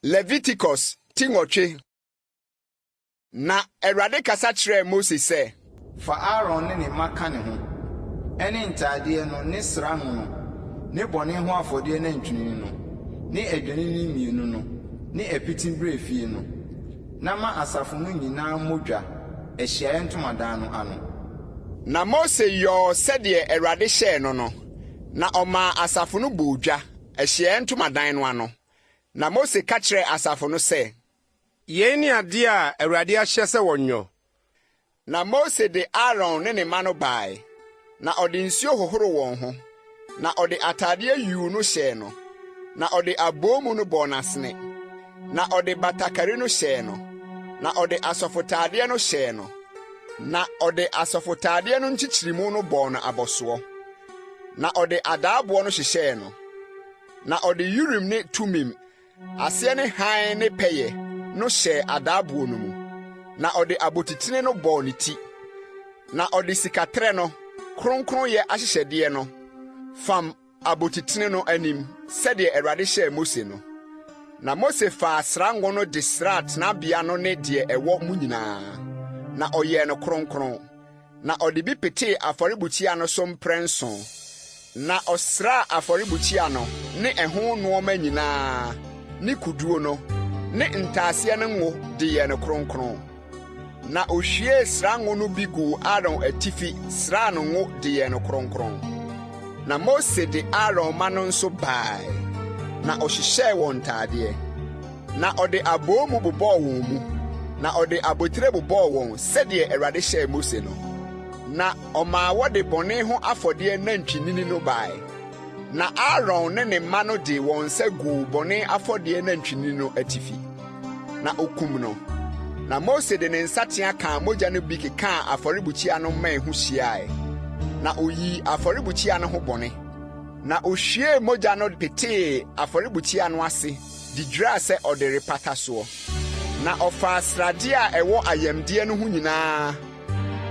Leviticus ti nwɔtwe. Na Awurade kasa kyerɛɛ Mose sɛ. Fa Aaron ne ne mma ka ne ho, ɛne ntadeɛ no ne sra ngo no, ne bɔne ho afɔdeɛ nantwinini no, ne adwennini mmienu no, ne apiti berɛfie no, na ma asafo no nyinaa mmɔ dwa, ahyiaeɛ ntomadan no ano. Na Mose yɔɔ sɛdeɛ Awurade hyɛɛ no no, na ɔmaa asafo no bɔɔ dwa, ahyiaeɛ ntomadan no ano. Na Mose ka kyerɛɛ asafo no sɛ. Yei ne adeɛ a Awurade ahyɛ sɛ wɔnyɔ. Na Mose de Aaron ne ne mma no bae, na ɔde nsuo hohoroo wɔn ho, na ɔde atadeɛ yuu no hyɛɛ no, na ɔde aboomu no bɔɔ n'asene, na ɔde batakari no hyɛɛ no, na ɔde asɔfotadeɛ no hyɛɛ no, na ɔde asɔfotadeɛ no nkyekyeremu no bɔɔ no abɔsoɔ, na ɔde adaaboɔ no hyehyɛɛ no. Na ɔde Urim ne Tumim, aseɛ ne hann ne pɛyɛ, no hyɛɛ adaaboɔ no mu, na ɔde abotitene no bɔɔ ne ti. Na ɔde sikaterɛ no, kronkronyɛ ahyehyɛdeɛ no, fam abotitene no anim, sɛdeɛ Awurade hyɛɛ Mose no. Na Mose faa srango no de sraa tenabea no ne deɛ ɛwɔ mu nyinaa, na ɔyɛɛ no kronkron. Na ɔde bi petee afɔrebukyia no so mprɛnson, na ɔsraa afɔrebukyia no ne ɛho nnoɔma nyinaa ne kuduo no ne ntaaseɛ no ngo de yɛɛ no kronkron. Na ohwiee srango no bi guu Aaron atifi sraa no ngo de yɛɛ no kronkron. Na Mose de Aaron mma no nso bae, na ɔhyehyɛɛ wɔn ntadeɛ. Na ɔde aboomu bobɔɔ wɔn mu, na ɔde abotire bobɔɔ wɔn sɛdeɛ Awurade hyɛɛ Mose no. Na ɔmaa wɔde bɔne ho afɔdeɛ nantwinini no bae, na Aaron ne ne mma no de wɔn nsa guu bɔne afɔdeɛ nantwinini no atifi, na okum no. Na Mose de ne nsateaa kaa mogya no bi kekaa afɔrebukyia no mmɛn ho hyiae, na oyii afɔrebukyia no ho bɔne. Na ohwiee mogya no petee afɔrebukyia no ase de dwiraa sɛ ɔde repata soɔ. Na ɔfaa sradeɛ a ɛwɔ ayamdeɛ no ho nyinaa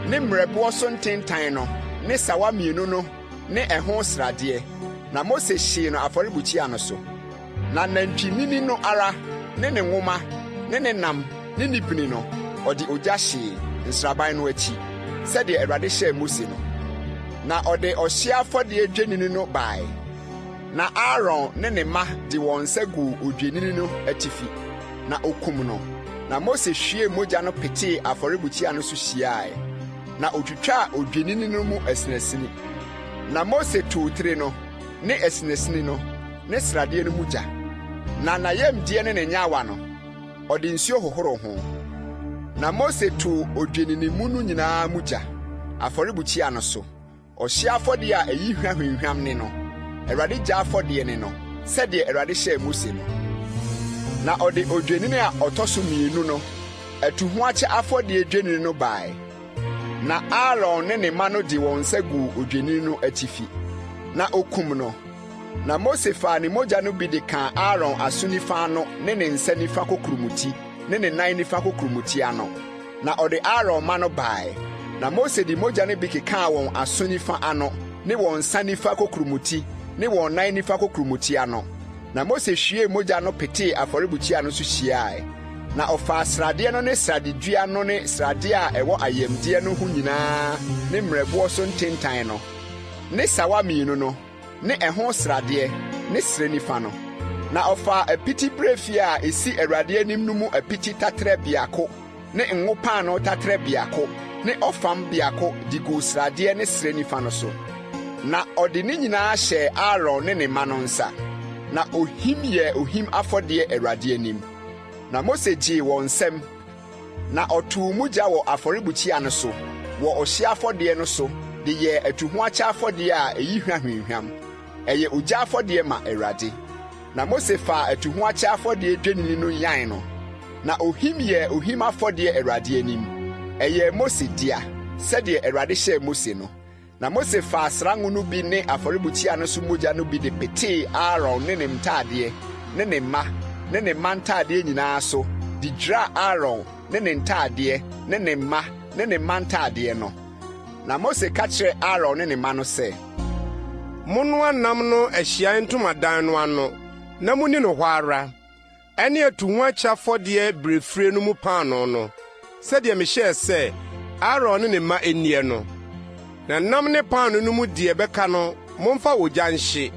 ne mmerɛboɔ so ntentan no ne sawa mmienu no ne ɛho sradeɛ, na Mose hyee no afɔrebukyia no so. Na nantwinini no ara ne ne nwoma ne ne nam ne ne bini no, ɔde ogya hyee, nsraban no akyi, sɛdeɛ Awurade hyɛɛ Mose no. Na ɔde ɔhyeɛ afɔdeɛ dwennini no bae. Na Aaron ne ne mma de wɔn nsa guu odwennini no atifi, na okum no, na Mose hwiee mogya no petee afɔrebukyia no so hyiae, na otwitwaa odwennini no mu asinasini. Na Mose too tire no, ne asinasini no, ne sradeɛ no mu gya, na n'ayamdeɛ ne ne nyaawa no, ɔde nsuo hohoroo ho. Na Mose too odwennini mu no nyinaa mu gya, afɔrebukyia no so. Ɔhyeɛ afɔdeɛ a ɛyi hwa hwamhwam ne no, Awurade gya afɔdeɛ ne no, sɛdeɛ Awurade hyɛɛ Mose no. Na ɔde odwennini a ɔtɔ so mmienu no, atuhoakyɛ afɔdeɛ dwennini no bae. Na Aaron ne ne mma no de wɔn nsa guu odwennini no atifi, na okum no. Na Mose faa ne mogya no bi de kaa Aaron aso nifa ano ne ne nsa nifa kokuromoti ne ne nan nifa kokuromoti ano. Na ɔde Aaron mma no bae, na Mose de mogya no bi kekaa wɔn aso nifa ano ne wɔn nsa nifa kokuromoti ne wɔn nan nifa kokuromoti ano. Na Mose hwiee mogya no petee afɔrebukyia no so hyiae. Na ɔfaa sradeɛ no ne sradedua no ne sradeɛ a ɛwɔ ayamdeɛ no ho nyinaa ne mmerɛboɔ so ntentan no, ne sawa mmienu no, ne ɛho sradeɛ, ne srɛ nifa no. Na ɔfaa apiti berɛfie a ɛsi Awurade anim no mu apiti taterɛ biako ne ngo paanoo taterɛ biako ne ɔfam biako de guu sradeɛ ne srɛ nifa no so. Na ɔde ne nyinaa hyɛɛ Aaron ne ne mma no nsa, na ohim yɛɛ ohim afɔdeɛ Awurade anim. Na Mose gyee wɔn nsam, na ɔtoo mu gya wɔ afɔrebukyia no so wɔ ɔhyeɛ afɔdeɛ no so de yɛɛ atuhoakyɛ afɔdeɛ a ɛyi hwa hwamhwam. Ɛyɛ ogya afɔdeɛ ma Awurade. Na Mose faa atuhoakyɛ afɔdeɛ dwennini no yan no, na ohim yɛɛ ohim afɔdeɛ Awurade anim. Ɛyɛɛ Mose dea, sɛdeɛ Awurade hyɛɛ Mose no. Na Mose faa srango no bi ne afɔrebukyia no so mogya no bi de petee Aaron ne ne ntadeɛ, ne ne mma, ne ne mma ntadeɛ nyinaa so de dwiraa Aaron ne ne ntadeɛ, ne ne mma, ne ne mma ntadeɛ no. Na Mose ka kyerɛɛ Aaron ne ne mma no sɛ. Monnoa nam no ahyiae ntomadan no ano na munni no hɔ ara. Ɛne atuhoakyɛ afɔdeɛ berɛfire no mu paanoo no, sɛdeɛ mehyɛɛ sɛ Aaron ne ne mma nnie no. Na nam ne paanoo no mu deɛ ɛbɛka no, momfa ogya nhye.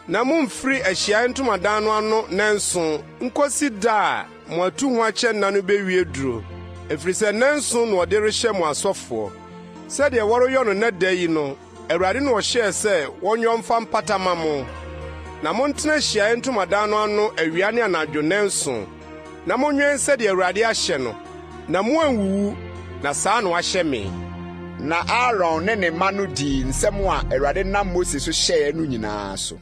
Na mommfiri Ahyiae Ntomadan no ano nnanson nkosi da a mo atuhoakyɛ nna no bewie duro, ɛfiri sɛ nnanson na wɔde rehyɛ mo asɔfoɔ. Sɛdeɛ wɔreyɔ no nnɛ da yi no, Awurade na ɔhyɛɛ sɛ wɔnyɔ mfa mpata mma mo. Na montena Ahyiae Ntomadan no ano awia ne anadwo nnanson, na monwɛn sɛdeɛ Awurade ahyɛ no, na moanwuwu, na saa na wɔahyɛ me. Na Aaron ne ne mma no dii nsɛm a Awurade nam Mose so hyɛeɛ no nyinaa so.